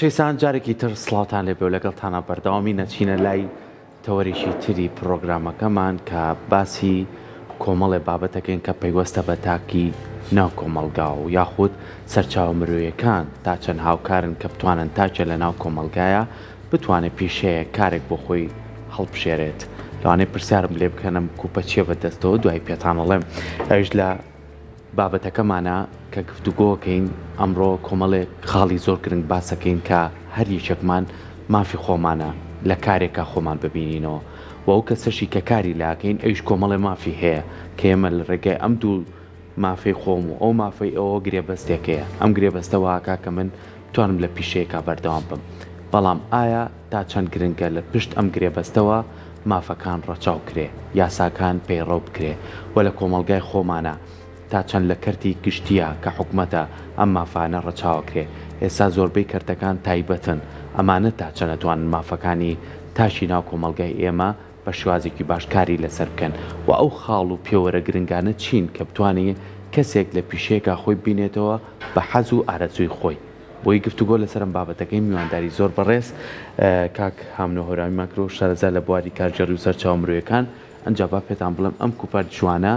خۆشەویستان جارێکی تر سڵاوتان لێبێ و لەگەڵتانا بەردەوامی نەچینە لای تەوەرێکی تری پڕۆگرامەکەمان کە باسی کۆمەڵێ بابەتەکەین کە پەیوەستە بە تاکی ناو کۆمەڵگا و یاخود سەرچاوە مرۆیەکان تا چەند هاوکارن کە بتوانن تاکێ لە ناو کۆمەڵگایە بتوانێت پیشەیەک کارێک بۆ خۆی هەڵبژێرێت. لەوانەیە پرسیارم لێ بکەن ئەم کوپە چیە بە دەستەوە دوای پێتان ئەڵێم ئەویش لە بابەتەکەمانە کە گفتوگۆکەین ئەمڕۆ کۆمەڵێک خاڵی زۆر گرنگ باسەکەین کە هەر یەکێکمان مافی خۆمانە لە کارێکا خۆمان ببینینەوە و ئەو کەسەشی کە کاری لاکەین ئەویش کۆمەڵێ مافی هەیە کە ئێمە لە ڕێگای ئەم دوو مافەی خۆم و ئەو مافەی ئەوە گرێبەستێک هەیە ئەم گرێبەستە واکا کە من بتوانم لە پیشەیەکا بەردەوام بم بەڵام ئایا تا چەند گرنگە لە پشت ئەم گرێبەستەوە مافەکان ڕەچاو کرێ، یاساکان پەیڕەو بکرێ و لە کۆمەڵگای خۆمانا تا چەند لە کەرتی گشتییا کە حکومەتە ئەم مافانە ڕەچاوەکرێ؟ ئێستا زۆربەی کەرتەکان تایبەتن، ئەمانە تا چەند ئەتوانن مافەکانی تاکی ناو کۆمەڵگای ئێمە بە شێوازێکی باش کاری لەسەر بکەن و ئەو خاڵ و پێوەرە گرنگانە چین کە بتوانێ کەسێک لە پیشەیەکا خۆی ببینێتەوە بە حەز و ئارەزووی خۆی؟ بۆی گفتوگۆ لەسەر ئەم بابەتەکەی میوانداری زۆر بەڕێز کاک هامنۆ هەورامیمان کرد و شارەزا لە بواری کارگێڕی و سەرچاوە مرۆیەکان ئەنجا با پێتان بڵێم ئەم کوپە جوانە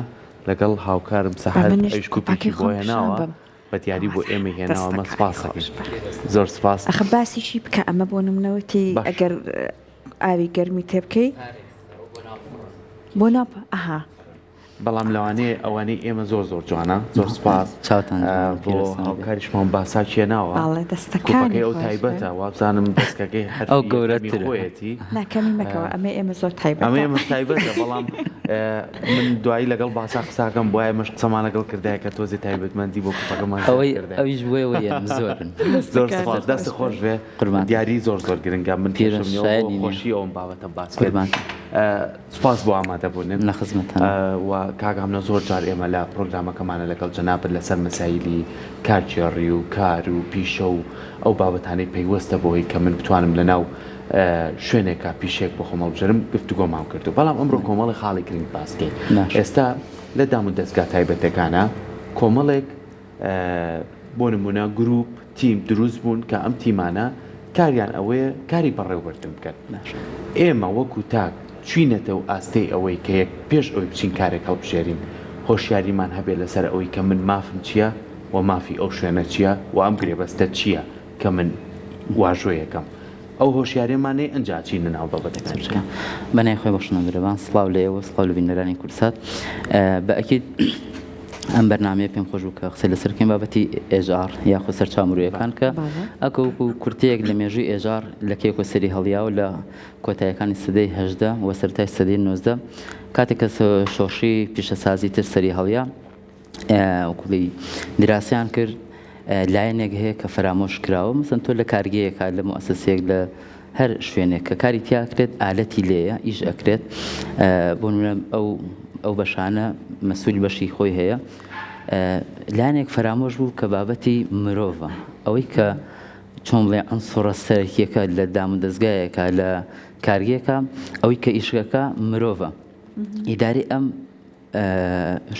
لەگەڵ هاوکارم سەحەر ئەویش کوپێکی بۆ هێناوە بە دیاری بۆ ئێمەی هێناوە ئەمە سپاس دەکەین زۆر سپاس. ئەخە باسیشی بکە ئەمە بۆ نمونەوەتی ئەگەر ئاوی گەرمی تێبکەی بۆ ناو ئەها. بەڵام لەوانەیە ئەوانەی ئێمە زۆر زۆر جوانە زۆر سپاس چاوتان بۆ هاوکاریشمان باسا چێناوە دەستەکانی ئەو تایبەتە وابزانم دەستەکەی هەر ئەو گەورەتر خۆیەتی ناکەمی مەکەوە ئەمە ئێمە زۆر تایبەت ئەمە ئێمە تایبەتە بەڵام من دوایی لەگەڵ باسا قساکەم بۆ ئێمەش قسەمان لەگەڵ کردایە کە تۆزی تایبەتمەندی بۆ کوپەکەمان ئەوەی ئەویش بۆیەوە زۆرن زۆر سپاس دەست خۆش بێ دیاری زۆر زۆر گرنگە من خۆشی ئەوم بابەتە باس قوربان. سوپاس بۆ ئامادەبوونت لە خزمەتتانم. و کاک هەمنە زۆر جار ئێمە لە پرۆگرامەکەمانە لەگەڵ جەنابت لەسەر مەسایلی کارگێڕی و کار و پیشە و ئەو بابەتانەی پەیوەستە بەوەی کە من بتوانم لەناو شوێنێکا پیشەیەک بۆ خۆم هەڵبژێرم گفتوگۆمان کردو بەڵام ئەمڕۆ کۆمەڵێک خاڵی گرنگ باس کەین ئێستا لە دامودەزگا تایبەتەکانە کۆمەڵێک بۆ نمونە گروپ، تیم، دروست بوون کە ئەم تیمانە کاریان ئەوەیە کاری بەڕێوبردن بکەن. ئێمە وەکو تاک چوینەتە و ئاستەی ئەوەی کە یەک پێش ئەوەی بچین کارێک هەڵبژێرین هۆشیاریمان هەبێ لەسەر ئەوەی کە من مافم چیە و مافی ئەو شوێنە چیە و ئەم گرێبەستە چیە کە من واژۆیەکەم ئەو هۆشیاریەمان نەی ئنجا ئەچینە ناو بابەتەکانی تر. بەناوی خوای بەخشندە میهرەبان سڵاو لە ئێوە سڵاو لە بینەرانی کوردسات بە ئەکید ئەم بەرنامەیە پێم خۆش بوو کە قسەی لەسەر بکەین بابەتی HR یاخود سەرچاوە مرۆیەکان کە ئەکە وەکو کورتەیەک لە مێژووی HR لە کێکۆ سەری هەڵیاوە لە کۆتایەکانی سەدەی 18 و سەرەتای سەدەی 19 کاتێک کە شۆڕشی پیشەسازی تر سەری هەڵیا وەکوڵی دراسیان کرد لایەنێک هەیە کە فەرامۆش کراوە مەسەن تۆ لە کارگەیەکە لە موسسەیەک لە هەر شوێنێک کە کاری تیاکرێت ئالەتی لێیە ئیش ئەکرێت بۆ نمونە ئەو ئەو بەشانە مەسوول بەشی خۆی هەیە لایەنێک فەرامۆش بوو کە بابەتی مرۆڤە ئەوەی کە چۆن بڵێ عنسڕە سەرەکیەکە لە دام و دەستگایەکە لە کارگەیەکە ئەوەی کە ئیشەکە مرۆڤە ئیداری ئەم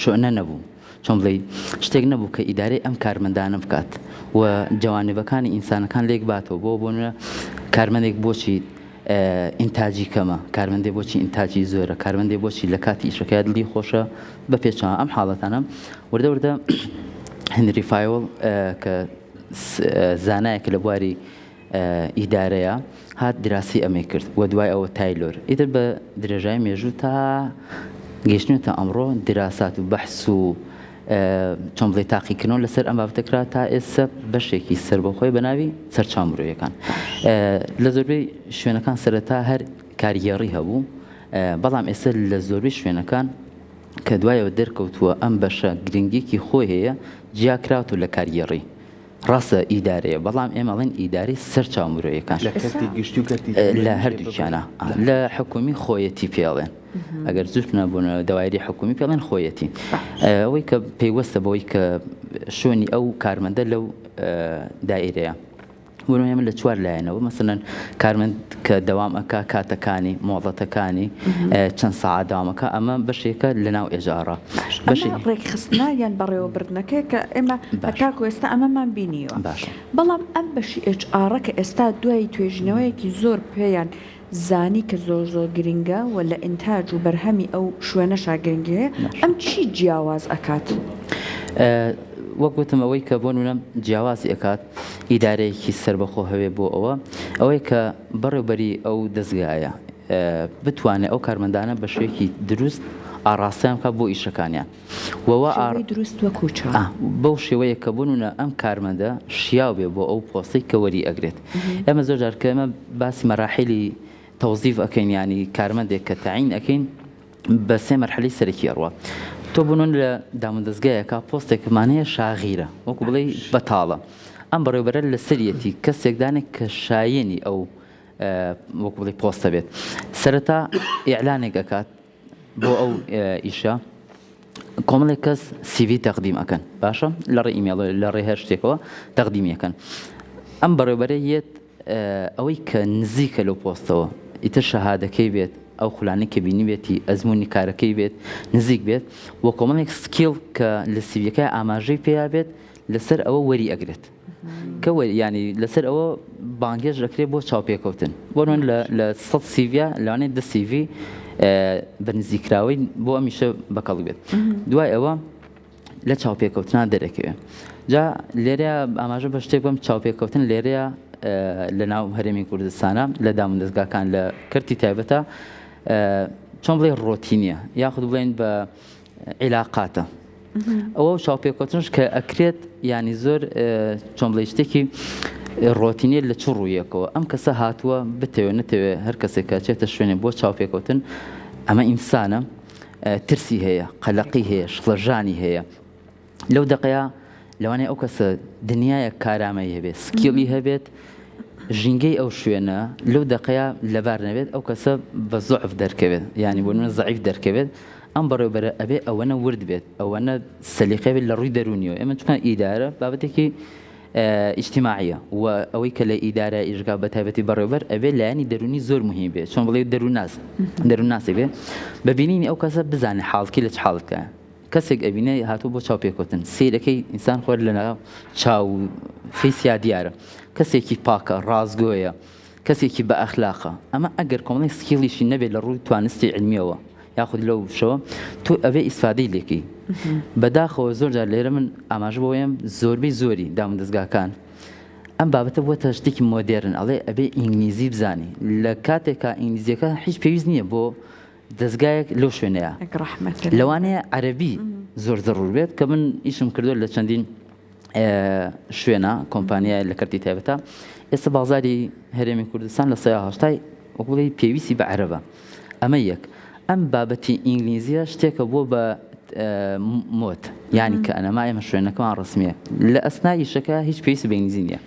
شوئنە نەبوو چۆن بڵێی شتێک نەبوو کە ئیدارەی ئەم کارمەندانە بکات و جوانبەکانی ئینسانەکان لێک باتەوە بۆ بۆ نمونە کارمەندێک بۆچی ئینتاجی کەمە کارمەندێ بۆچی ئینتاجی زۆرە کارمەندێ بۆچی لە کاتی ئیشەکەی دڵی خۆشە بە پێچەوە ئەم حاڵەتانە وردە وردە هنری فایۆڵ کە زانایەک لە بواری ئیدارەیە هات دراسی ئەمەی کرد و دوای ئەوە تایلۆر ئیتر بە درێژای مێژوو تا گەیشتنێتە ئەمڕۆ دراسات و بەحس و چۆن بڵێ تاقیکردنەوە لەسەر ئەم بابەتە کرا تا ئێستا بەشێکی سەربەخۆی بە ناوی سەرچاوە مرۆیەکان لە زۆربەی شوێنەکان سەرەتا هەر کارگێڕی هەبوو بەڵام ئێستا لە زۆربەی شوێنەکان کە دوایەوە دەرکەوتووە ئەم بەشە گرنگیکی خۆی هەیە جیاکراوەتەوە لە کارگێڕی ڕاستە ئیدارەیە بەڵام ئێمە ئەڵێن ئیدارەی سەرچاوە مرۆیەکان. لە کەرتی گشتی و کەرتی تایبەتیش لە هەردووکیانە لە حکومی خۆیەتی پێڵێن ئەگەر زوو بوون دەوایری حکومی پێڵێن خۆیەتی ئەوەی کە پەیوەستە بەوەی کە شوێنی ئەو کارمەندە لەو دایرەیە بۆ ئێمە لە چوار لایەنەوە مەسەلەن کارمەند کە دەوام ئەکا کاتەکانی مۆڵەتەکانی چەند سەعات دەوامەکە ئەمە بەشێکە لە ناو HR ە. بەشی ئەمە ڕێکخستنە یان بەڕێوەبردنەکەیە کە ئێمە باشە. هەتاکو ئێستا ئەمەمان بینیوە. باشە. بەڵام ئەم بەشی HR ە کە ئێستا دوای توێژینەوەیەکی زۆر پێیان زانی کە زۆر زۆر گرنگە و لە ئینتاج و بەرهەمی ئەو شوێنەشا گرنگی هەیە، باشە. ئەم چی جیاواز ئەکات؟ وەک وتم ئەوەی کە بۆ نمونە جیاوازی ئەکات ئیدارەیەکی سەربەخۆ هەوێ بۆ ئەوە ئەوەیە کە بەڕێوبەری ئەو دەزگایە بتوانێت ئەو کارمەندانە بە شێوەیەکی دروست ئاڕاستەیان بکات بۆ ئیشەکانیان و وا شێوەی دروست وەکو چۆن؟ بەو شێوەیە کە بۆ نمونە ئەم کارمەندە شیاو بێ بۆ ئەو پۆستەی کە وەری ئەگرێت ئێمە زۆر جار کە ئێمە باسی مەراحیلی تەوزیف ئەکەین یانی کارمەندێک کە تەعین ئەکەین بە سێ مەرحەلەی سەرەکی ئەڕوا تۆ بنون لە دامودەزگایەکە پۆستێکمان هەیە شاغیرە وەکو بڵێ بەتاڵە ئەم بەڕێوبەرە لەسەریەتی کەسێک دانێک کە شایەنی ئەو وەکو بڵێ پۆستە بێت سەرەتا ئیعلانێک ئەکات بۆ ئەو ئیشە کۆمەڵێک کەس CV تەقدیم ئەکەن باشە لە ڕێ ئیمێڵ لە ڕێ هەر شتێکەوە تەقدیمی ئەکەن ئەم بەڕێوبەرە یەت ئەوەی کە نزیکە لەو پۆستەوە ئیتر شەهادەکەی بێت ئەو خولانەی کە بینیبێتی ئەزمموی کارەکەی بێت نزیک بێت و کۆمەڵێک skill کە لە CV یەکە ئاماژەی پێیا بێت لەسەر ئەوە وەری ئەگرێت کە ینی لەسەر ئەوە بانگێش دەکرێت بۆ چاوپێکەوتن بۆ من لە سە CV یا لەوانەیە دە CV بە نزیکراوەی بۆ ئەمیشە بەکەڵک بێت دوای ئەوە لە چاوپێکەوتنا دەرەکەوێ جا لێرە ئاماژە بە شتێک بم چاوپێکەوتن لێرەیە لە ناو هەرێمی کوردستانە لە دامودەزگاکان لە کەرتی تایبەتە چۆن بڵێ ڕۆتینیە یاخود بڵێن بە عیلاقاتە ئەوە چاوپێکەوتنش کە ئەکرێت ینی زۆر چۆن بڵێ شتێکی ڕۆتینیە لە چ ڕوویەکەوە ئەم کەسە هاتووە بتەوێ نەتەوێ هەر کەسێک کە چێتە شوێنێ بۆ چاوپێکەوتن ئەمە ئینسانە ترسی هەیە قەلەقی هەیە شڵەژانی هەیە لەو دەقەیە لەوانەیە ئەو کەسە دنیایەک کارامەی هەبێت skill ی هەبێت ژینگەی ئەو شوێنە لەو دەقەیە لەبار نەبێت ئەو کەسە بە زعف دەرکەوێت ینی بۆ من زعیف دەرکەوێت ئەم بەڕێوبەرە ئەبێ ئەوەنە ورد بێت ئەوەنە سەلیقە بێت لە ڕووی دەروونیەوە ئێمە چونکە ئیدارە بابەتێکی ئیجتیماعیە و ئەوەی کە لە ئیدارە ئیشگا بە تایبەتی بەڕێوبەر ئەبێ لایەنی دەروونی زۆر مهم بێت چۆن بڵێ دەرووناس دەروونناسی بێ بە بینینی ئەو کەسە بزانێ حاڵکی لە چ حاڵەتکایە کەسێک ئەبینێ هاتوو بۆ چاوپێکەوتن سەیرەکەی ئینسان خۆر لە ناو چاو face یا دیارە کەسێکی پاکە ڕاستگۆیە کەسێکی بە ئەخلاقە ئەمە ئەگەر کۆمەڵی skill یشی نەبێت لە ڕووی توانستی علمیەوە یاخود لەو شەوە تۆ ئەبێ ئیسفادەی لێکەی بەداخەوە زۆر جار لێرە من ئاماژە بۆیەم زۆربەی زۆری دامودەزگاکان ئەم بابەتە بووەتە شتێکی مۆدێرن ئەڵێ ئەبێ ئینگلیزی بزانی لە کاتێکا ئینگلیزیەکە هیچ پێویست نییە بۆ دەزگایەک لەو شوێنەیە لەوانەیە عەربی زۆر زەڕور بێت کە من ئیشم کردو لە چەندین شوێنە کۆمپانیای لە کەرتی تایبەتە ئێستا بازاری هەرێمی کوردستان لە سەیا هەشتای وەکوڵی پێویستی بە عەرەبە ئەمە یەک ئەم بابەتی ئینگلیزیە شتێکە بۆ بە مۆد ینی کە ئەنەما ئێمە شوێنەکەمان ڕسمیە لە ئەسنا ئیشەکە هیچ پێویستی بە ئینگلیزی نییە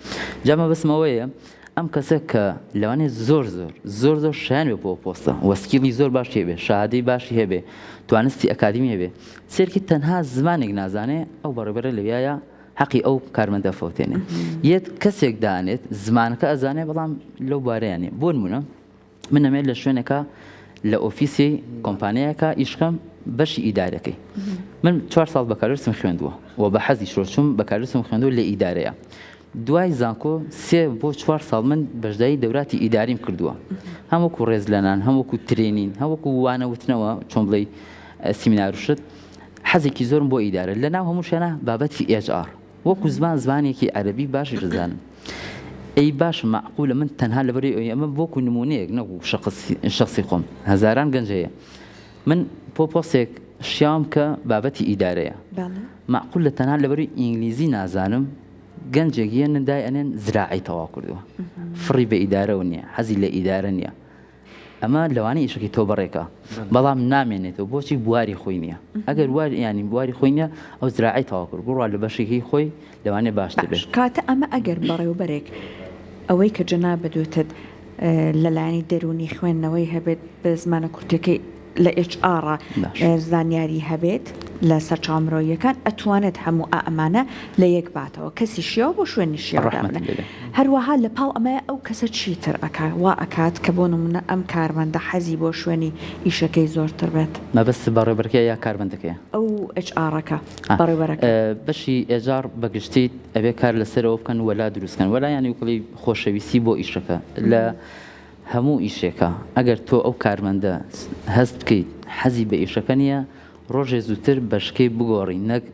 جا مەبەستمەوەیە ئەم کەسە کە لەوانەیە زۆر زۆر زۆر زۆر شایان بێ بۆ پۆستە وە skill ی زۆر باشی هەبێ شەهادەی باشی هەبێ توانستی ئەکادیمی هەبێ سێرکی تەنها زمانێک نازانێ ئەو بەڕێبەرە لەویایە حەقی ئەو کارمەندە فەوتێنێ یەت کەسێک دانێت زمانەکە ئەزانێ بەڵام لەو بارەیانێ بۆ نمونە من ئەمێ لە شوێنەکە لە ئۆفیسی کۆمپانیایەکە ئیشکەم بەشی ئیدارەکەی من چوار ساڵ بەکالۆرسم خوێندووە و بە حەزی شۆچوم بەکالۆرسم خوێندووە لە ئیدارەیە دوای زانکۆ سێ بۆ چوار ساڵ من بەشداری دەوراتی ئیداریم کردووە هەم وەکو ڕێزلێنان هەم وەکو training هەم وەکو وانە وتنەوە چۆن بڵێی سیمینار و شت حەزێکی زۆرم بۆ ئیدارە لە ناو هەموو شوێنە بابەتی HR وەکو زمان زمانێکی عەرەبی باشیش دەزانم ئەی باش مەعقولە من تەنها لەبەری ئەوەی ئەمە وەکو نمونەیەک نەکو شخصی خۆم هەزاران گەنج هەیە من بۆ پۆستێک شیاوم کە بابەتی ئیدارەیە مەعقولە تەنها لەبەری ئینگلیزی نازانم گەنجێک یەنن دای ئەنێن زراعی تەواو کردووە فڕی بە ئیدارەوە نییە حەزی لە ئیدارە نییە ئەمە لەوانەیە ئیشەکەی تۆ بەڕێکە بەڵام نامێنێتەوە بۆچی بواری خۆی نییە ئەگەر وار ینی بواری خۆی نییە ئەو زراعی تەواو کرد بڕوا لە بەشێکی خۆی لەوانەیە باشتر بێت کاتە ئەمە ئەگەر بەڕێوبەرێک ئەوەی کە جەنابت وتت لەلایەنی دەروونی خوێندنەوەی هەبێت بە زمانە کورتەکەی لە HR زانیاری هەبێت. لە سەرچاوە مرۆییەکان ئەتوانێت هەموو ئا ئەمانە لە یەک باتەوە کەسی شیاو بۆ شوێنی شیاو ڕەحمەتت دابنێ لێ بێ. هەروەها لە پاڵ ئەمەیا ئەو کەسە چیتر ئەکا وا ئەکات کە بۆ نمونە ئەم کارمەندە حەزی بۆ شوێنی ئیشەکەی زۆرتر بێت. مەبەستت بەڕێوبەرەکەیە یا کارمەندەکەیە؟ ئەو ئێچ ئاڕەکە، بەڕێوبەرەکە. بەشی HR بە گشتی ئەبێ کار لەسەر ئەوە بکەن وەلا دروست کەن وەلا یانی وەکڵی خۆشەویستی بۆ ئیشەکە لە هەموو ئیشێکا ئەگەر تۆ ئەو کارمەندە هەست بکەیت حەزی بە ئیشەکە نییە ڕۆژێ زووتر بەشکەی بگۆڕی نەک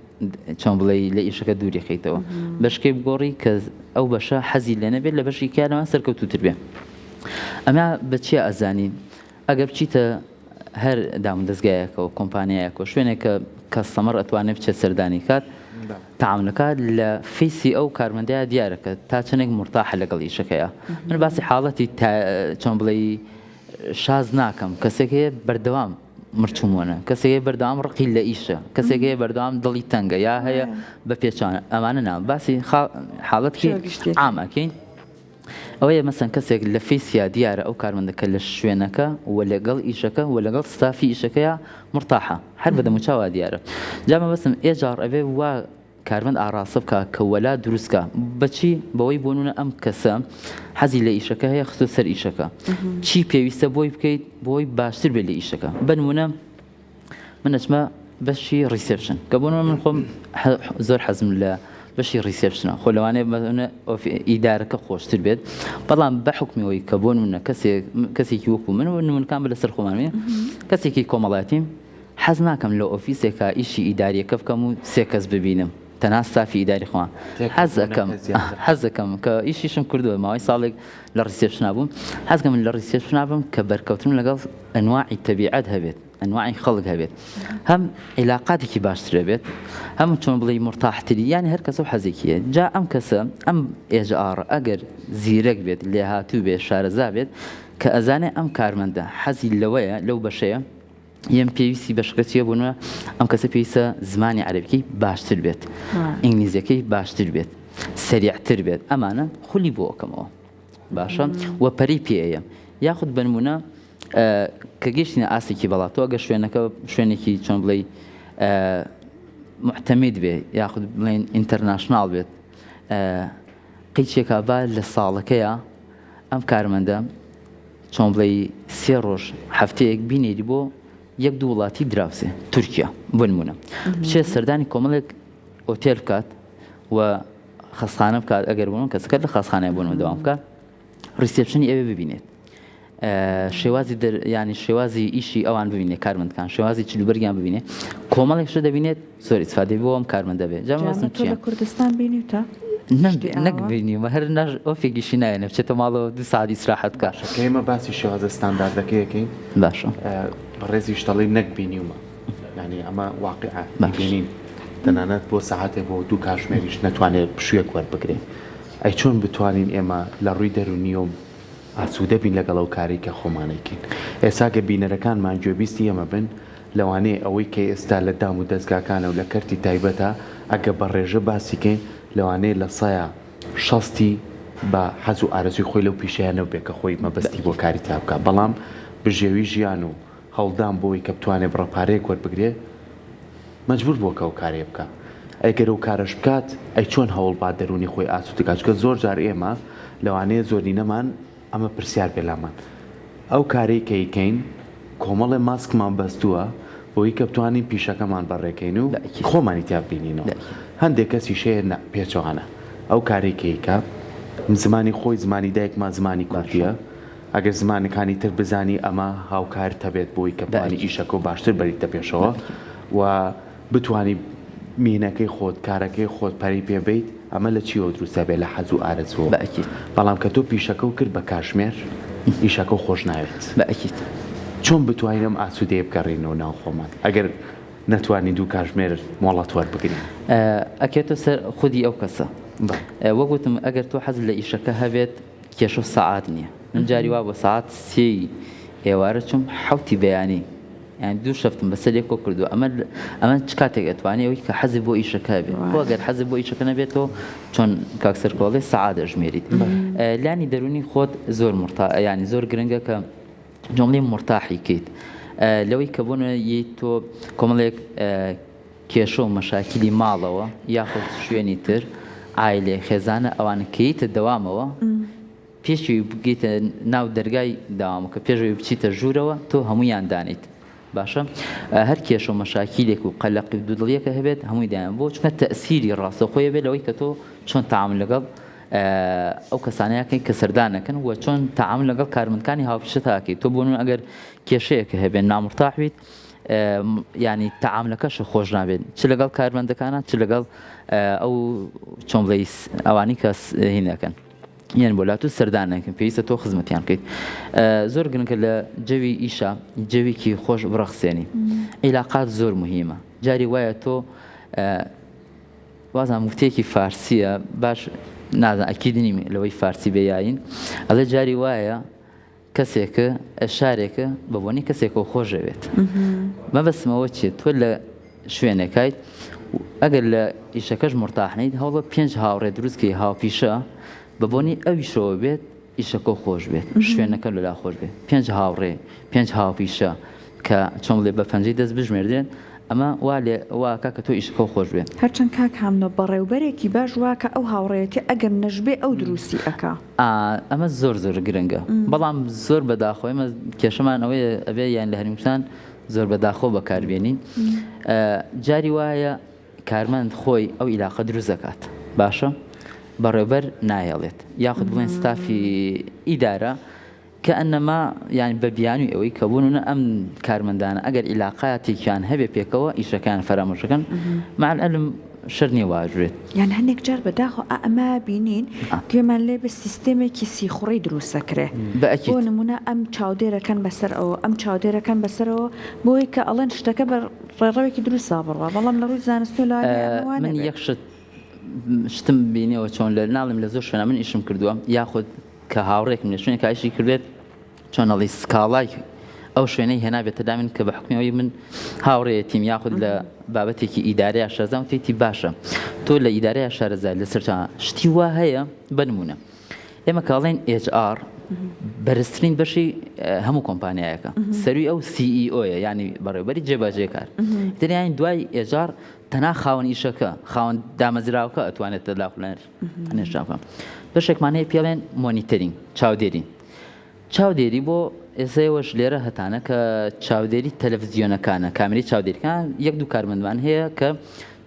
چۆن بڵێی لە ئیشەکە دووری خەیتەوە بەشکەی بگۆڕی کە ئەو بەشە حەزی لێ نەبێت لە بەشی کارەوە سەرکەوتووتر بێ ئەمە بە چیا ئەزانی ئەگەر بچیتە هەر دامودەزگایەکەوە کۆمپانیایەکەوە شوێنێک کە customer ئەتوانێت بچێت سەردانی کات تەعامولەکە لە face ی ئەو کارمەندەیا دیارە کە تا چەندێک مورتاحە لەگەڵ ئیشەکەیا من باسی حاڵەتی چۆن بڵێی شاز ناکەم کەسێک هەیە بەردەوام مرچومۆنە کەسێک هەیە بەردەوام ڕقی لە ئیشە کەسێک هەیە بەردەوام دڵی تەنگە یا هەیە بە پێچوانە ئەمانە نا باسی حاڵەتی عام ئەکەین ئەوەیە مەسەن کەسێک لە face یا دیارە ئەو کارمەندە کە لە شوێنەکە و لەگەڵ ئیشەکە و لەگەڵ ستافی ئیشەکەیا مورتاحە هەر بە دەموچاوا دیارە جا مەبەستم HR ئەبێ وا کارمەند ئاڕاستە بکا کە وەلا دروست کا بەچی بەوەی بۆ نمونە ئەم کەسە حەزی لە ئیشەکە هەیە خستۆ سەر ئیشەکە چی پێویستە بۆی بکەیت بۆی باشتر بێت لە ئیشەکە بە نمونە من ئەچمە بەشی reception کە بۆ من خۆم زۆر حەزم لە بەشی reception ە خۆ لەوانەیە ئیدارەکە خۆشتر بێت بەڵام بە حکمیەوەی کە بۆ منە کەسێک کەسێکی وەکو من و نمونەکان بە لەسەر خۆمان کەسێکی کۆمەڵایەتیم حەز ناکەم لە ئۆفیسێکا ئیشی ئیداریەکە بکەم و سێ کەس ببینم تەنها ستافی ئیداری خۆمان حەزەکەم حەزەکەم کە ئیشیشم کردووە ماوەی ساڵێک لە reception ا بووم حەزکەم لە reception ا بم کە بەرکەوتنم لەگەڵ ئەنواعی تەبیعەت هەبێت ئەنواعی خەڵک هەبێت هەم عیلاقاتێکی باشتر بێت هەم چۆن بڵێی مرتاحتری یانی هەر کەسە و حەزێکیە جا ئەم کەسە ئەم HR ئەگەر زیرەک بێت لێهاتوو بێت شارەزا بێت کە ئەزانێ ئەم کارمەندە حەزی لەوەیە لەو بەشەیە یەم پێویستی بەشەکە چیە بوونە ئەم کەسە پێویستە زمانی عەرەبیەکەی باشتر بێت ئینگلیزیەکەی باشتر بێت سەریعتر بێت ئەمانە خولی بۆ ئەکەمەوە باشە و پەری پێەیە یاخود بنمونە کە گەشتینە ئاستێکی بەڵا تۆ ئەگەر شوێنەکە شوێنێکی چۆن بڵێ معتەمید بێ یاخود بڵێن international بێت قیچێکا با لە ساڵەکەیە ئەم کارمەندە چۆن بڵێی سێ ڕۆژ هەفتەیەک بینێری بۆ یەک دوو وڵاتی دراوسێ تورکیا بۆ نمونە بچێت سەردانی کۆمەڵێک ئۆتێل بکات و خەستخانە بکات ئەگەر بوون کەسەکە لە خەستخانەیە بوون دەوام بکات reception ی ئەوێ ببینێت شێوازی ینی شێوازی ئیشی ئەوان ببینێ کارمەندکان شێوازی چلوبەرگیان ببینێ کۆمەڵێک شت دەبینێت زۆر ئیسفادەی بۆ ئەم کارمەندە بێ جا مەبەستم تۆ لە کوردستان بینیوتە؟ نەک بینیومە هەر ناش ئۆفێکیشی نایەنێ بچێتە ماڵەوە دوو سەعات ئیسراحەت بکا. باشە کە ئێمە باسی شێوازە ستانداردەکەی ئەکەین باشە بەڕێزیش دەڵێی نەک بینیومە یانی ئەمە واقیعە بینین تەنانەت بۆ سەعاتێ بۆ دوو کاژمێریش نەتوانێت پشوویەک وەربگرێ ئەی چۆن بتوانین ئێمە لە ڕووی دەروونیەوە ئاسوودە بین لەگەڵ ئەو کارەی کە خۆمان ئەیکەین ئێستا گەر بینەرەکانمان گوێبیستی ئێمە بن لەوانەیە ئەوەی کە ئێستا لە دام و دەزگاکانە و لە کەرتی تایبەتە ئەگە بە ڕێژە باسی کەین لەوانەیە لە سەیا شەستی بە حەز و ئارەزووی خۆی لەو پیشەیە نەوبێ کە خۆی مەبەستی بۆ کاری تیا بکا بەڵام بژێوی ژیان و هەوڵدان بۆی کە بتوانێ بڕە پارەیەک وەربگرێ مەجبور بووە کە ئەو کارەیە بکا ئەی گەر ئەو کارەش بکات ئەی چۆن هەوڵ با دەروونی خۆی ئاسوودە کا چونکە زۆر جار ئێمە لەوانەیە زۆرینەمان ئەمە پرسیار بێ لامان ئەو کارەی کە ئەیکەین کۆمەڵێ ماسکمان بەستووە بۆی کە بتوانین پیشەکەمان بەڕێکەین و خۆمانی تیا ببینینەوە هەندێک کەسیش هەیە نا پێچەوانە ئەو کارەی کە ئەیکا زمانی خۆی زمانی دایکمان زمانی کوردیە ئەگەر زمانەکانی تر بزانی ئەمە هاوکارت هەبێت بۆی کە بتوانی ئیشەکە و باشتر بەریتە پێشەوە و بتوانی میهنەکەی خۆت کارەکەی خۆت پەرەی پێ بەیت ئەمە لە چیەوە دروست ئەبێ لە حەز و ئارەزووەوە بە ئەکید. بەڵام کە تۆ پیشەکەو کرد بە کاژمێر ئیشەکەو خۆش ناوێت. بە ئەکید. چۆن بتوانین ئەم ئاسوودەیە بگەڕێینەوە ناو خۆمان ئەگەر نەتوانین دوو کاژمێر مۆڵەت وەربگرین؟ ئەکەوێتە سەر خودی ئەو کەسە. وەک وتم ئەگەر تۆ حەزت لە ئیشەکە هەبێت کێشە و سەعات نییە. من جاری وا بووە سەعات سێی ئێوارە چووم حەوتی بەیانی یانی دوو shift م بەسەر یەک کۆ کردووە ئەمە ئەمە چ کاتێک ئەتوانێ ئەوەی کە حەزی بۆ ئیشەکە بێت خۆ گەر حەزی بۆ ئیشەکە نەبێتەوە چۆن کاک سەرکۆڵێ سەعات ئەژمێریت لانی دەرونی خۆت زۆر مرتا ینی زۆر گرنگە کە جۆملی مرتاحی کەیت لەوەی کە بۆ تۆ کۆمەڵێک. کێشە و مەشاکیلی ماڵەوە یاخود شوێنی تر عایلێ خێزانە ئەوانە کەیتە دەوامەوە پێشی بگەیتە ناو دەرگای داوامەکە پێشەوەی بچیتە ژوورەوە تۆ هەمویان دانیت باشە هەر کێشە و مەشاکیلێک و قەلەقی و دوودڵیەکە هەبێت هەمووی دایان بۆ چونکە تەسیری ڕاستەوخۆی بێت لەوەی کە تۆ چۆن تەعامول لەگەڵ ئەو کەسانەیەکەی کە سەردانەکەن و چۆن تەعامول لەگەڵ کارمەندکانی هاوپیشەتا ئەکەیت تۆ بۆ نمونە ئەگەر کێشەیەکە هەبێت نامرتاح بیت ینی تەعاملەکەش خۆش نابێت چ لەگەڵ کارمەندەکانە چ لەگەڵ ئەو چۆن بڵێ ئەوانی کە هینەکەن یان بۆ لات و سەردان نەکەن پێویستە تۆ خزمەتیان بکەیت زۆر گرنگە لە جەوی ئیشە جەوێکی خۆش بڕەخسێنی عیلاقات زۆر مهمە جاری وایە تۆ وازان وتێکی فارسیە باش نازان ئەکید نیم لەوەی فارسی بێ یاین ئەڵێ جاری وایە کەسێک شارێک بە بۆنی کەسێکەوە خۆشەوێت مەبەستمەوە چیە تۆ لە شوێنێکایت ئەگەر لە ئیشەکەش مورتاح نیت هەوڵە پێنج هاوڕێ دروست کەی هاوپیشە بە بۆنی ئەویشەوە بێت ئیشەکە خۆش بێت شوێنەکە لەلا خۆش بێت پێنج هاوڕێ پێنج هاوپیشە کە چۆن بڵێ بە پەنجەی دەست بژمێردرێن ئەمە وا لێ واکە کە تۆ ئیشەکە خۆش بێت. هەرچەند کاک هامنۆ بەڕێوبەرێکی باش واکە ئەو هاوڕێیەتی ئەگەر نەشبێ ئەو دروستی ئەکا. ئەمە زۆر زۆر گرنگە بەڵام زۆر بەداخەوە ئێمە کێشەمان ئەوەیە ئەبێ یان لە هەرێمستان زۆر بەداخەوە بەکاربێنین جاری وایە کارمەند خۆی ئەو ئیلاقە دروست دەکات باشە بەڕێوبەر نایەڵێت یاخود بڵێن ستافی ئیدارە کە ئەنەما یان بە بیانوی ئەوەی کە بوون ئەم کارمەندانە ئەگەر ئیلاقاتێکیان هەبێ پێکەوە ئیشەکان فەرامۆشەکەن مع العلم شەرت نیە واژوێت. یان هەنێک جار بەداخەوە ئا ئەمە بینین گوێمان لێ بێ سیستێمێکی سیخوڕی دروست ئەکرێ بە ئەکید. بۆ نمونە ئەم چاودێرەکەن بەسەر ئەوە ئەم چاودێرەکەن بەسەرەوە بۆی کە ئەڵێن شتەکە بە ڕێڕەوێکی دروستا بڕوا بەڵام لە ڕووی زانستیەوە لەوانەیە ئەمە وا من نەبێت. یەک شت شتم بینیەوە چۆن لە ناڵێم لە زۆر شوێنا من ئیشم کردووە یاخود کە هاوڕێکم لە شوێنێکا ئیشی کردبێت چۆن ئەڵێی سکاڵای ئەو شوێنەی هێنابێتە لای من کە بە حکمی ئەوەی من هاوڕێیەتیم یاخود لە بابەتێکی ئیدارەیا شارەزام وتیتی باشە تۆ لە ئیدارەیا شارەزای لەسەر شتی وا هەیە بە نمونە ئێمە کاڵێن HR بەرزترین بەشی هەموو کۆمپانیایەکە سەروی ئەو CEO یە ینی بەڕێوبەری جێبەجێکار دریان دوای HR تەنها خاوەن ئیشەکە خاوەن دامەزراوەکە ئەتوانێت تەداخلێن نێشتاکە بەشێکمان هەیە پێڵێن monitoring چاودێری چاودێری بۆ ئێستا ئێوەش لێرە هەتانە کە چاودێری تەلەفزیۆنەکانە کامێرەی چاودێریکان یەک دوو کارمەندمان هەیە کە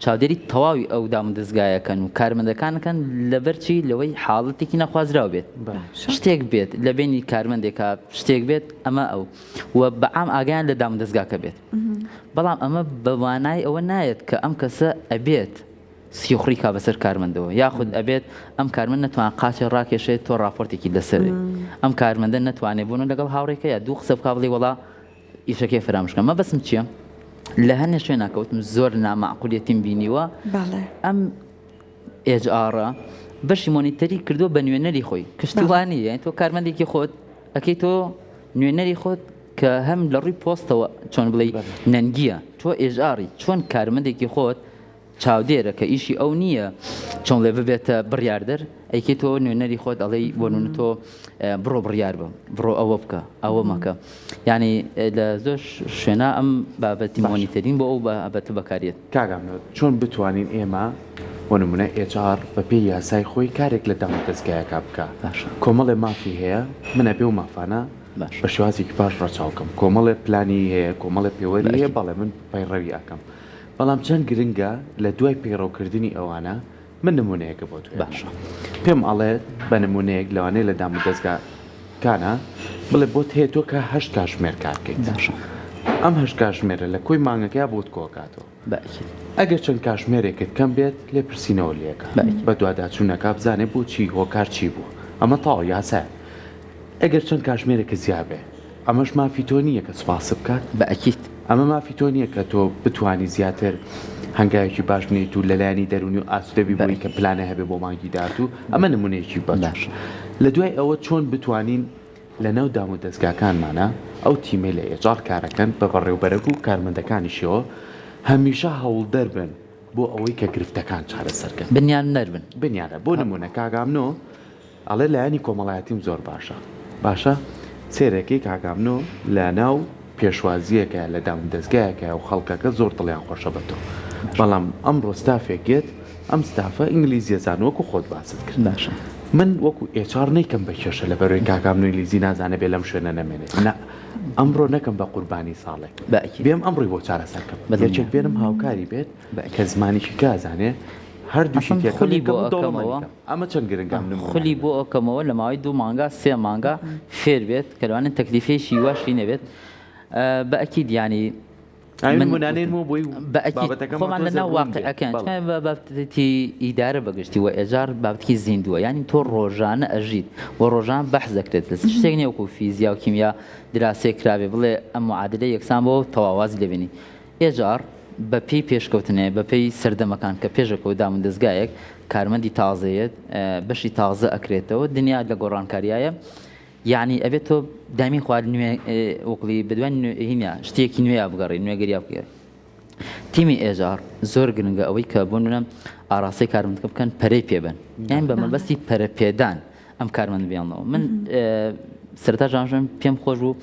چاودێری تەواوی ئەو دامودەزگایەکەن و کارمەندەکانەکەن لەبەرچی لەوەی حاڵەتێکی نەخوازراو بێت شتێک بێت لە بینی کارمەندێکا شتێک بێت ئەمە ئەو و بەعام ئاگیان لە دامودەزگاکە بێت بەڵام ئەمە بەوانای ئەوە نایەت کە ئەم کەسە ئەبێت سیخوڕی کا بەسەر کارمەندەوە یاخود ئەبێت ئەم کارمەند نەتوان قاچێ ڕاکێشێت تۆ ڕاپۆرتێکی لەسەر ئەم کارمەندە نەتوانێت بوون لەگەڵ هاوڕێکە یا دوو قسە بکا بڵێ وەڵا ئیشەکەی فەراموش کەم مەبەستم چییە لە هەنێ شوێنا کەوتم زۆر نامەعقولیەتیم بینیوە ئەم HR ە بەشی monitor ی کردووە بە نوێنەری خۆی کشتیوانی یان تۆ کارمەندێکی خۆت ئەکەی تۆ نوێنەری خۆت کە هەم لە ڕووی پۆستەوە چۆن بڵێ نەنگیە تۆ HR ی چۆن کارمەندێکی خۆت چاودێرە کە ئیشی ئەو نییە چۆن ڵێ ببێتە بڕیاردەر ئەیکەی تۆ نوێنەری خۆت ئەڵێی بۆ نمونە تۆ بڕۆ بڕیار بە بڕۆ ئەوە بکە ئەوە مەکە یعنی لە زۆر شوێنا ئەم بابەتی monitoring بۆ ئەو بابەتە بەکارێت. کاک ئەحمەد چۆن بتوانین ئێمە بۆ نمونە HR بەپێی یاسای خۆی کارێک لە دامودەزگایەکا بکا باشە. کۆمەڵێ مافی هەیە من ئەبێ ئەو مافانە باشە. بە شێوازێکی باش ڕەچاو کەم کۆمەڵێ پلانی هەیە کۆمەڵێ پێوەری هەیە بەئەکید. بەڵێ من پەیڕەوی ئەکەم بەڵام چەند گرنگە لە دوای پەیڕەوکردنی ئەوانە من نمونەیەکە بۆ تۆ باشە. پێم ئەڵێ بە نمونەیەک لەوانەیە لە دامودەزگاکانا بڵێ بۆت هەیە تۆ کە هەشت کاژمێر کار بکەیت باشە. ئەم هەشت کاژمێرە لە کۆی مانگەکەیا بۆت کۆکاتەوە بەئەکید. ئەگەر چەند کاژمێرێکت کەم بێت لێپرسینەوە لێکە بەئەکید. بەدواداچوونەکە بزانێ بۆچی هۆکار چی بووە ئەمە تەواو یاسایە ئەگەر چەند کاژمێرێکت زیا بێ ئەمەش مافی تۆ نییە کە سوپاست بکات؟ بە ئەکید. ئەمە مافی تۆ نییە کە تۆ بتوانی زیاتر هەنگاوێکی باش بنێیت و لەلایەنی دەروونی و ئاسوودە بی بۆی کە پلانە هەبێ بۆ مانگی داهاتوو، ئەمە نموونەیەکی باشە. لە دوای ئەوە چۆن بتوانین لە ناو دامودەزگاکانمانا ئەو تیمەی لە HR کارەکەن بە بەڕێوبەرەک و کارمەندەکانیشیەوە هەمیشە هەوڵدەر بن بۆ ئەوەی کە گرفتەکان چارەسەر کەن. بنیاننەر بن. بنیانەر. بۆ نموونە کاک ئامنۆ ئەڵێ لایەنی کۆمەڵایەتیم زۆر باشە باشە سێرەکەی کاک ئامنۆ لە ناو. پێشوازییەکە لە دامودەزگایەکە و خەڵکەکە زۆر دڵیان خۆشە بە تۆ. بەڵام ئەمڕۆ ستافێک یەت، ئەم ستافە ئینگلیزیەزان وەکو خۆت باست کرد. باشە. من وەکو HR نەیکەم بە کێشە لەبەرئەوەی کاکە ئەم ئینگلیزی نازانێ بێ لەم شوێنە نەمێنێت. نا. ئەمڕۆ نەکەم بە قوربانی ساڵێک. بە ئەکید. بێم ئەمڕۆی بۆ چارەسەر کەم. بەدڵنیام. یەکێک بێنم هاوکاری بێت بە ئەکید. کە زمانێکی کە ئەزانێ هەردووکی ئەسڵەن تێکەڵ خولی یەکەم بۆ و دەوڵەمەنی ئەکەمەوە. کەم. ئەمە چەند گرنگە ئەم نموونانە. خولی بۆ ئەکەمەوە لە ماوەی دوو مانگا سێ مانگا فێر بێت کە لەوانەیە تەکلیفێکی واشی نەبێت بە ئەکید یانی من نمونانەیەمەوە بۆی بە ئەکید خۆمان لە ناو واقعەکەن بە بابەتی ئیدارە بەگشتی و HR بابەتێکی زیندووە یانی تۆ ڕۆژانە ئەژیت و ڕۆژان بەحس دەکرێت لەسەر شتێک نییە وەکو فیزیا و کیمیا دراسەیەک کرابێ بڵێ ئەم معادلە یەکسان بۆ تەواو وازی لێ بێنی HR بە پێی پێشکەوتنێ بە پێی سەردەمەکان کە پێشەکەوت دامودەزگایەک کارمەندی تازەیەت بەشی تازە ئەکرێتەوە دنیا لە گۆڕانکاریایە یعنی ئەبێت تۆ دامی خوارد نوێ وەکڵی بدوای هینە شتێکی نوێیا بگەڕی نوێگەریا بگەڕی تیمی HR زۆر گرنگە ئەوەی کە بۆ نمونە ئاراستەی کارمەندەکە بکەن پەرەی پێبن یان بە مەبەستی پەرەپێدان ئەم کارمەند بێڵنەوە من سەرتا ژانژم پێم خۆش بوو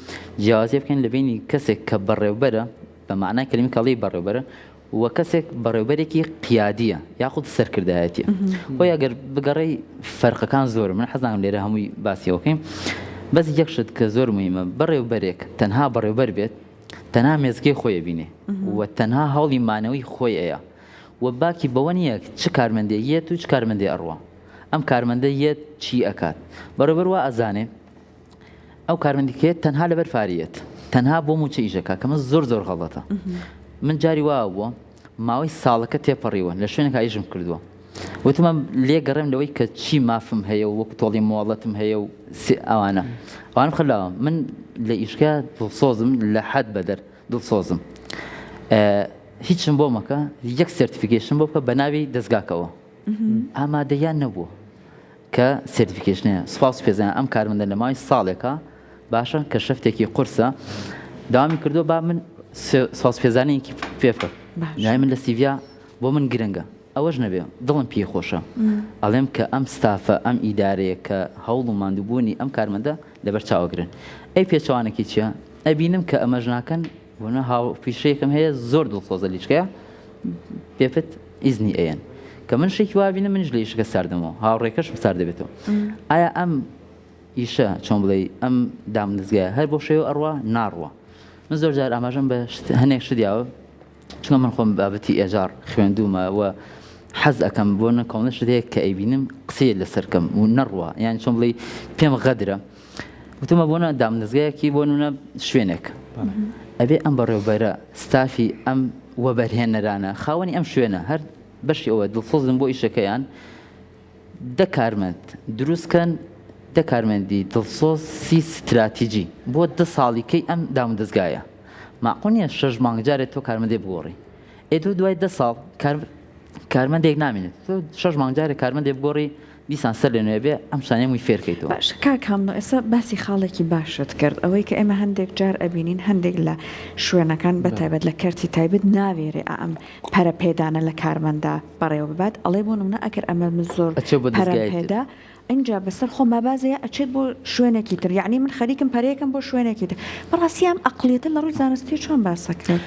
جیاوازی بکەین لە بینی کەسێک کە بەڕێوبەرە بە مەعنای کەلیمە کەڵی بەڕێوبەرە و کەسێک بەڕێوبەرێکی قیادیە یاخود سەرکردایەتیە خۆی ئەگەر بگەڕێی فەرقەکان زۆر من حەزانم لێرە هەمووی باسیەوەکەین بەس یەک شت کە زۆر مهمە بەڕێوبەرێک تەنها بەڕێوبەر بێت تەنها مێزگەی خۆی بینێ و تەنها هەوڵی مانەوەی خۆی ئەیە و باکی بەوە نییە چ کارمەندێ یەت و چ کارمەندێ ئەڕوا ئەم کارمەندە یەت چی ئەکات بەڕێوبەر وا ئەزانێ ئەو کارمەندی کە تەنها لەبەر فاریەت تەنها بۆ موچە ئیشەکە کەمە زۆر زۆر غەڵەتە من جاری وا بووە ماوەی ساڵەکە تێپەڕیوە لە شوێنێکا ئیشم کردووە وتمە لێ گەڕێم لەوەی کە چی مافم هەیە و وەکو تۆڵی مۆڵەتم هەیە و ئەوانە ئەوانم خلاوە من لە ئیشکە دڵسۆزم لە حەد بەدەر دڵسۆزم هیچم بۆ مەکە یەک certification بۆ بکە بە ناوی دەستگاکەوە ئامادەیان نەبووە کە certification ە سوپاس پێزان ئەم کارمەندە لە ماوەی ساڵێکە باشە کە شەفتێکی قورسە داوامی کردو با من سوپاس پێزانێکی پێ بکەم لای من لە CV یا بۆ من گرنگە ئەوەش نەبێ دڵم پێی خۆشە ئەڵێم کە ئەم ستافە ئەم ئیدارەیە کە هەوڵ و ماندووبوونی ئەم کارمەندە لەبەر چاوەگرن ئەی پێچەوانەکی چییە ئەبینم کە ئەمەش ناکەن بۆنە هاوپیشەیەکم هەیە زۆر دڵسۆزە لیچکەیە پێپت ئیزنی ئەیەن کە من شتێکی وا بینم منیش لە ئیشەکە ساردەمەوە هاوڕێکەشم سارد دەبێتەوە ئایا ئەم ئیشە چۆن بڵێ ئەم دامودەزگایە هەر بۆ شێوە ئەڕوا ناڕوە من زۆر جار ئاماژەم بە هەنێک شت یاوە چونکە من خۆم بابەتی HR خوێندومە و حەز ئەەکەم بۆ نە کۆمەڵە شت هەیە کە ئەیبینم قسەیە لەسەر کەم و نەڕوە یان چۆن بڵێ پێم غەدرە وتمە بۆ نە دامودەزگایەکی بۆ نمونە شوێنێک ئەبێ ئەم بەڕێوبەرە ستافی ئەم وەبەرهێنەرانە خاوەنی ئەم شوێنە هەر بەشی ئەوە دڵسۆزن بۆ ئیشەکەیان دە کارمەند دروست کەن دە کارمەندی دڵسۆز سی ستراتیجی بۆ دە ساڵی کەی ئەم دامودەزگایە ماقول نییە شەش مانگ جارێ تۆ کارمەندێ بگۆڕی ئێ تۆ دوای دە ساڵ کارمەندێک نامێنێت تۆ شەش مانگ جارێ کارمەندێ بگۆڕی دیسان سەر لە نوێ بێ ئەم شتانەی هەمووی فێر کەیتەوە. باشە کاک هامنۆ ئێستا باسی خاڵێکی باشت کرد ئەوەی کە ئێمە هەندێک جار ئەبینین هەندێک لە شوێنەکان بە تایبەت لە کەرتی تایبەت ناوێرێ ئەم پەرە پێدانە لە کارمەندا بەڕێوە ببات ئەڵێ بۆ نمونە ئەگەر ئەمە من زۆر ئەچێ بۆ پەرەم دەزگای تر. پێدا ئینجا بەسەر خۆما بازە یا ئەچێت بۆ شوێنێکی تر یەعنی من خەریکم پەرەیەکەم بۆ شوێنێکی تر بەڕاستی ئەم ئەقڵیەتە لە ڕووی زانستیە چۆن باس ئەکرێت؟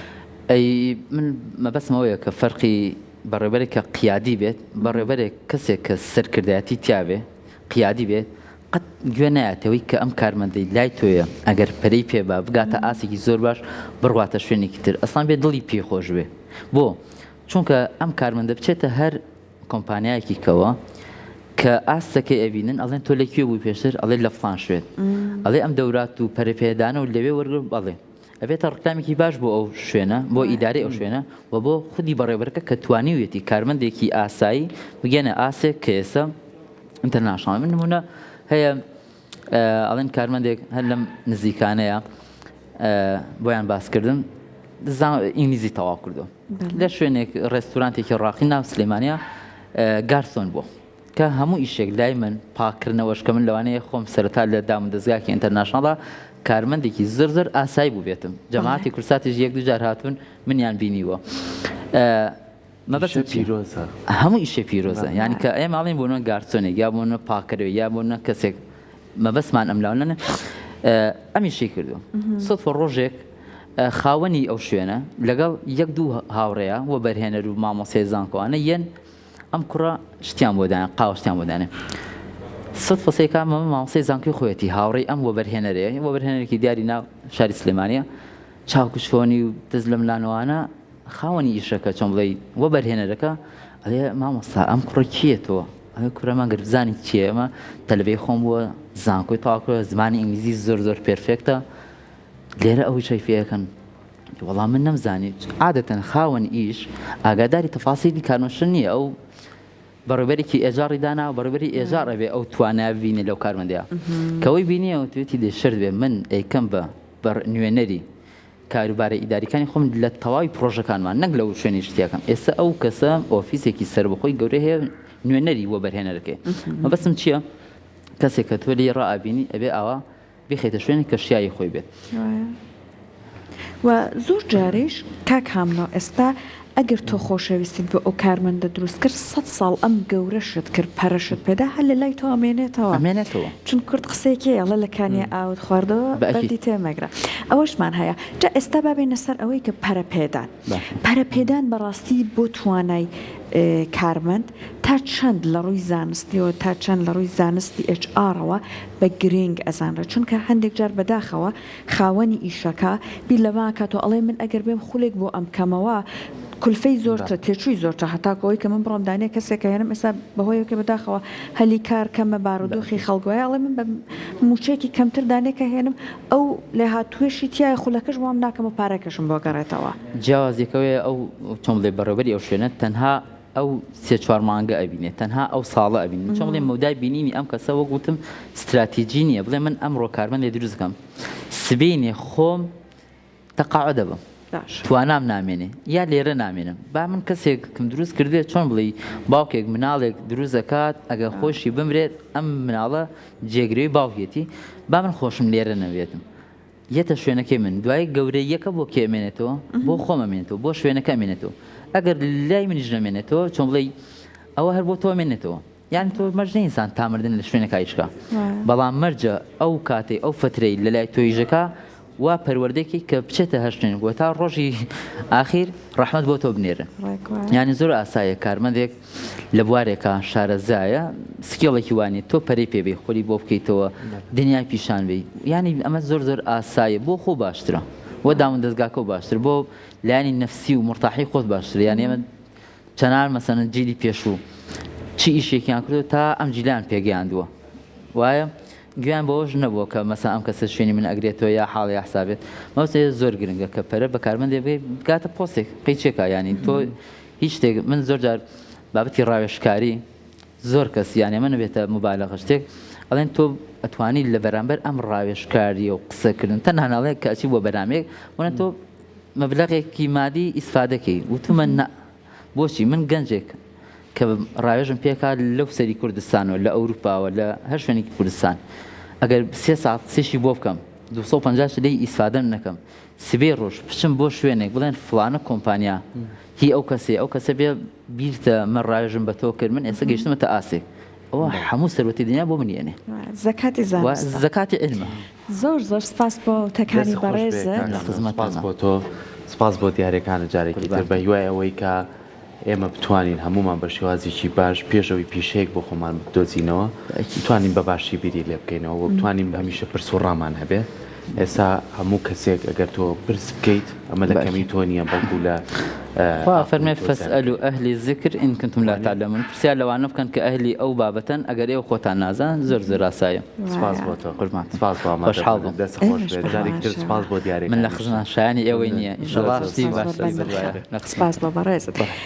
ئەی من مەبەستم ئەوەیە کە فەرقی بەڕێوبەرێک کە قیادی بێت، بەڕێوبەرێک کەسێک کە سەرکردایەتی تیابێ، قیادی بێت، قەت گوێ نایەتەوەی کە ئەم کارمەندەی لای تۆیە ئەگەر پەرەی پێ با بگاتە ئاستێکی زۆر باش بڕواتە شوێنێکی تر ئەسڵان بێ دڵی پێی خۆش بێ بۆ؟ چونکە ئەم کارمەندە بچێتە هەر کۆمپانیایەکی کەوە کە ئاستەکەی ئەبینن ئەڵێن تۆ لە کوێ بووی پێشتر ئەڵێ لە فڵان شوێن ئەڵێ ئەم دەورات و پەرەپێدانە و لەوێ وەرگر بەڵێ ئەبێتە ڕکلامێکی باش بۆ ئەو شوێنە، بۆ ئیدارەی ئەو شوێنە و بۆ خودی بەڕێوەبەرەکە کە توانیویەتی کارمەندێکی ئاسایی بگەنە ئاستێک کە ئێستا international. من نمونە هەیە ئەڵێن کارمەندێک هەر لەم نزیکانەیە بۆیان باسکردم ئینگلیزی تەواو کردو لە شوێنێک ڕێستورانتێکی ڕاقی ناو سلێمانیا گارسۆن بووە. کە هەموو ئیشێک لای من پاککردنەوەش کە من لەوانەیە خۆم سەرەتا لە دامودەزگاکی international ا کارمەندێکی زۆر زۆر ئاسایی بووبێتم جەماعەتی کورساتیش یەک دوو جار هاتوون منیان بینیوە مەبەستم ئیشە پیرۆزە هەموو ئیشێ پیرۆزە یانی کە ئێمە ئەڵێین بۆ نمونە گارسۆنێک یا بۆ نمونە پاکەرەوەی یا بۆ نمونە کەسێک مەبەستمان ئەم لاونە ئەم ئیشەی کردو سەدفە ڕۆژێک. خاوەنی ئەو شوێنە لەگەڵ یەک دوو هاوڕێیە وەبەرهێنەر و مامۆستای زانکۆوانە یەن ئەم کوڕە شتیان بۆ دانێ قاوە شتیان بۆ دانێ سەد فەسەیەکە مەمە مامۆستای زانکۆی خۆیەتی هاوڕێی ئەم وەبەرهێنەرەیە وەبەرهێنەرێکی دیاری ناو شاری سلێمانیە چاوکچۆنی و دەست لەم لانەوانە خاوەنی ئیشەکە چۆن بڵێی وەبەرهێنەرەکە ئەڵێ مامۆستا ئەم کوڕە کێیە تۆ ئەڵێ کورە من گەر بزانی کێیە ئەمە تەلەبەی خۆم بووە زانکۆی تەواو کردووە زمانی ئینگلیزی زۆر زۆر perfect ە لێرە ئەوەی چای پێ ئەکەن وەڵا من نەمزانی عادەتەن خاوەن ئیش ئاگاداری تەفاسیلی کارمەشن نییە ئەو بەڕێوبەرێکی HR ی دانا و بەڕێوبەری HR ئەبێ ئەو توانا ببینێ لەو کارمەندەیە کەوەی بینیەوە توێتی دێ شرت بێ من ئەیکەم بە بەر نوێنەری کاروبارە ئیداریکانی خۆم لە تەواوی پرۆژەکانمان نەک لەو شوێنی شتیەکەم ئێستا ئەو کەسە office ێکی سەربەخۆی گەورەی هەیە نوێنەری وەبەرهێنەرەکەی مەبەستم چییە کەسێک کە تۆ لێی ڕائەبینی ئەبێ ئاوا بیخەیتە شوێنێک کە شیاوی خۆی بێت. وە زۆر جاریش کاک هامنۆ ئێستا ئەگەر تۆ خۆشەویستیت بۆ ئەو کارمەندە دروست کرد سەد ساڵ ئەم گەورەشت کرد پەرەشت پێدا هەر لە لای تۆ ئەمێنێتەوە ئەمێنێتەوە. چون کورد قسەیەکی هەیە ئەڵێ لە کانیە ئاوت خواردەوە بەردی تێ مەگرە ئەوەشمان هەیە جا ئێستا با بێینە سەر ئەوەی کە پەرە پێدان پەرە پێدان بەڕاستی بۆ توانای کارمەند تا چەند لە ڕووی زانستیەوە تا چەند لە ڕووی زانستی HR ەوە بە گرینگ ئەزانرێت چونکە هەندێک جار بەداخەوە خاوەنی ئیشەکە بیر لەمە ئەکاتەوە ئەڵێ من ئەگەر بێم خولێک بۆ ئەم کەمەوە کولفەی زۆرترە تێچووی زۆرترە هەتاکو ئەوەی کە من بڕۆم دانێ کەسێک ئەهێنم ئێستا بەهۆی ئەوەی کە بەداخەوە هەلی کار کەمە بارودۆخی خەڵک وایە ئەڵێ من بە مووچەیەکی کەمتر دانێک ئەهێنم ئەو لێهاتوویەشی تیایە خولەکەش وام ناکەم و پارەکەشم بۆ گەڕێتەوە. جیاوازیەکە ئەوەیە ئەو چۆن بڵێ بەڕێوبەری ئەو شوێنە تەنها ئەو سێ چوار مانگە ئەبینێ تەنها ئەو ساڵە ئەبینێ چۆن بڵێ مەودای بینینی ئەم کەسە وەک وتم ستراتیجی نییە بڵێ من ئەمڕۆ کارمەندێ دروست بکەم سبەینێ خۆم تەقاعد دەبم توانام نامێنێ یا لێرە نامێنم با من کەسێکم دروست کردێ چۆن بڵێ باوکێک مناڵێک دروست دەکات ئەگەر خۆشی بمرێت ئەم مناڵە جێگرەوەی باوکێتی با من خۆشم لێرە نەبێتم یەتە شوێنەکەی من دوای گەورەییەکە بۆ کێ ئەمێنێتەوە بۆ خۆم ئەمێنێتەوە بۆ شوێنەکە ئەمێنێتەوە ئەگەر لای منیش نەمێنێتەوە چۆن بڵێی ئەوە هەر بۆ تۆ ئەمێنێتەوە یان تۆ مەرج نییە ئینسان تا مردن لە شوێنەکە ئیشکا بەڵام مەرجە ئەو کاتەی ئەو فترەی لە لای تۆ ئیشەکە وا پەروەردەکی کە بچێتە هەر شوێنێک وە تا ڕۆژی ئاخیر ڕەحمەت بۆ تۆ بنێرن یانی زۆر ئاسایە کارمەندێک لە بوارێکا شارەزایە skill ێکی وانیە تۆ پەرەی پێ بەی خولی بۆ بکەیتەوە دنیای پیشان بەی یانی ئەمە زۆر زۆر ئاسایە بۆ خۆ باشترە بۆ دام و دەزگاکە باشتر بۆ لایەنی نەفسی و مورتاحی خۆت باشتر یانی ئەمە چەنار مەسەنە جیلی پێشوو چی ئیشێکیان کردو تا ئەم جیلیان پێگەیاندووە وایە گوێیان بەوەش نەبووە کە مەسەن ئەم کەسە شوێنی من ئەگرێتەوە یا حاڵ یا حسابێت مەوسێ زۆر گرنگە کە پەرە بە کارمەندێ بگاتە پۆستێک قەیچێکا یانی تۆ هیچ شتێک من زۆر جار بابەتی ڕاوێژکاری زۆر کەس یان ئێمە نەبێتە مبالغە شتێک ئەڵێن تۆ ئەتوانی لە بەرامبەر ئەم ڕاوێژکاریە و قسەکردن تەنها ناڵێ کە ئەچی بۆ بەرامێک وەنە تۆ مەبلەغێکی مادی ئیسفادەکەی وتومە نا بۆچی من گەنجێک کە ڕاوێژم پێکات لەو سەری کوردستانەوە لە ئەوروپاوە لە هەر شوێنێکی کوردستان ئەگەر سێ ساعت قسەشی بۆ بکەم 250 لێی ئیسفادەم نەکەم سبەی ڕۆژ بچم بۆ شوێنێک بڵێن فڵانە کۆمپانیا هی ئەو کەسەیە ئەو کەسە بێ بیرتە من ڕاوێژم بە تۆ کرد من ئێستا گەیشتمەتە ئاستێک ئەوە هەموو سەروەتی دنیا بۆ منی ئەنێ زەکاتی زانستە زەکاتی عیلمە. زۆر زۆر سپاس بۆ وتەکانی دەست خۆش بێ بەڕێزت. کاک لە هامنۆ سپاس خزمەتتانم. بۆ تۆ سپاس بۆ دیاریەکانت جارێکی تر قوربانت. بە هیوای ئەوەی کە ئێمە بتوانین هەموومان بە شێوازێکی باش پێش ئەوەی پیشەیەک بۆ خۆمان بدۆزینەوە بتوانین بە باشی بیری لێ بکەینەوە و بتوانین هەمیشە پرس و ڕامان هەبێ ئێستا هەموو کەسێک ئەگەر تۆ پرس بکەیت ئەمە لە کەمی تۆ نییە بەڵکو لە خوا فەرمێ فاسئلوا اهل الذکر ان کنتم لا تعلمون پرسیار لەوانە بکەن کە ئەهلی ئەو بابەتەن ئەگەر ئێوە خۆتان نازان زۆر زۆر ئاسایە سپاس بۆ تۆ قوربان سپاس بۆ خۆشحاڵ بووم دەست خۆش بێت جارێکی تر سپاس بۆ دیارەکانیشت من لە خزمەت شایانی ئێوەی نییە ئیشەڵا شتی باشتر سپاس بۆ بەڕێزت.